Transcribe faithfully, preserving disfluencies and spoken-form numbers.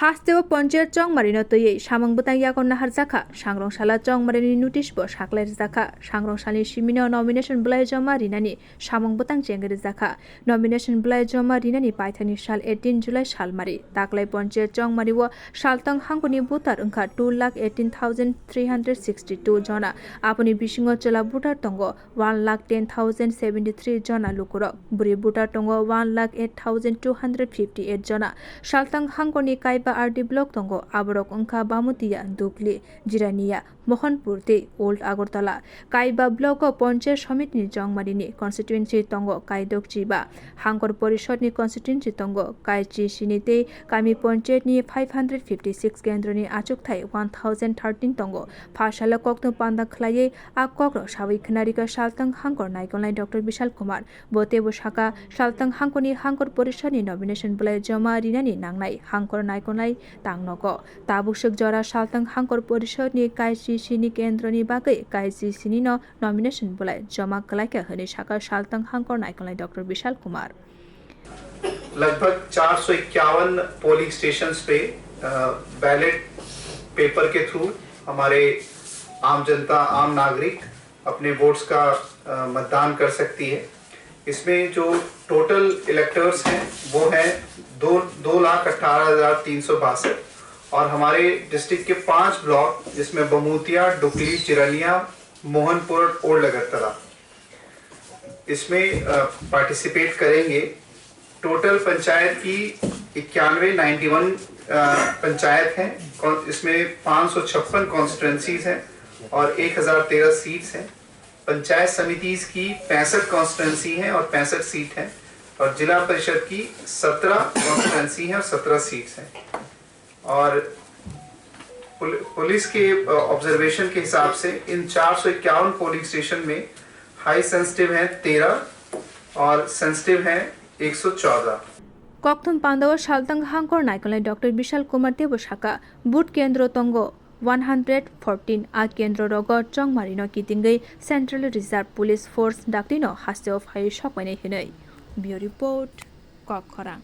Hasteo ponchayat chongmarino twiwi samung bwtang yago naharjakha, sangrong sala chongmarini notice bo saklai rwjakha, sangrong salni simino nomination bwlai joma rinani samung bwtang chengwi rwjakha. Nomination bwlai joma rinani paithakni sal eighteen July salmari. Taklai ponchayat chongmario saltang hangkoni voter wngkha two lakh eighteen thousand three hundred sixty-two jona. Aboni bisingo chwla voter tongo one lakh ten thousand seventy-three jona lukurok. Bwrwi voter tongo one lakh eight thousand two hundred fifty-eight jona. Saltang hangkoni kaiba R D block tongo. Aborok wngkha Bamutia, Dukli, Jirania, Mohanpur tei Old Agartala. Kaiba block o ponchayat somitini chongmarini constituency tongo kaidok chiba. Hangkor porishodni constituency tongo kaichi sini tei kami ponchayatni five hundred fifty-six kendroni achukthai one thousand thirteen tongo. Phasalo kokno panda khlaiwi a kokrok sawi khwnarikha saltang hangkor naikolnai Doctor Bishal Kumar. Bo teibo saka, saltang hangkorni hangkor porishodni nomination bwlai joma rinani nangnai hangkor naikolnai tangnogo. Tabuk swk jora saltang hangkor porishodni K C C ni kendroni bagwi K C C ni no nomination bwlai joma kwlaikha hwnwi saka saltang hangkor naikolnai Doctor Bishal Kumar. लगभग चार सौ इक्यावन polling stations पे ballot paper के थ्रू हमारे आम जनता, आम नागरिक अपने वोट्स का अ, मतदान कर सकती है। इसमें जो टोटल इलेक्टर्स हैं वो हैं दो दो लाख अट्ठारह हज़ार तीन सौ बासठ और हमारे डिस्ट्रिक्ट के पांच ब्लॉक, जिसमें बमूतिया, डुकली, चिरनिया, मोहनपुर, ओल्ड अगरतला, इसमें पार्टिसिपेट करेंगे। टोटल पंचायत की इक्यानवे, नाइन्टी वन पंचायत हैं। कौन- इसमें पाँच सौ छप्पन कॉन्स्टिट्यूएंसीज हैं और एक हज़ार तेरह सीट्स हैं। पंचायत समितियों की पैंसठ कॉन्स्टिट्यूएंसी हैं और पैंसठ सीट हैं और जिला परिषद की सत्रह कॉन्स्टिट्यूएंसी हैं और सत्रह सीट्स हैं। और पुल- पुलिस के ऑब्जर्वेशन के हिसाब से इन चार सौ इक्यावन पोलिंग स्टेशन में हाई सेंसिटिव हैं तेरह और सेंसिटिव हैं एक सौ चौदह। Kokthum pandao saltang hangkor naikolnai Doctor Bishal Kumar teibo saka, vote kendro tongo one hundred fourteen, a kendro rogo chongmarino kitingwi Central Reserve Police Force daktino hasteo phaiwi sokpainai hwnwi. Bureau Report, Kokkhorang.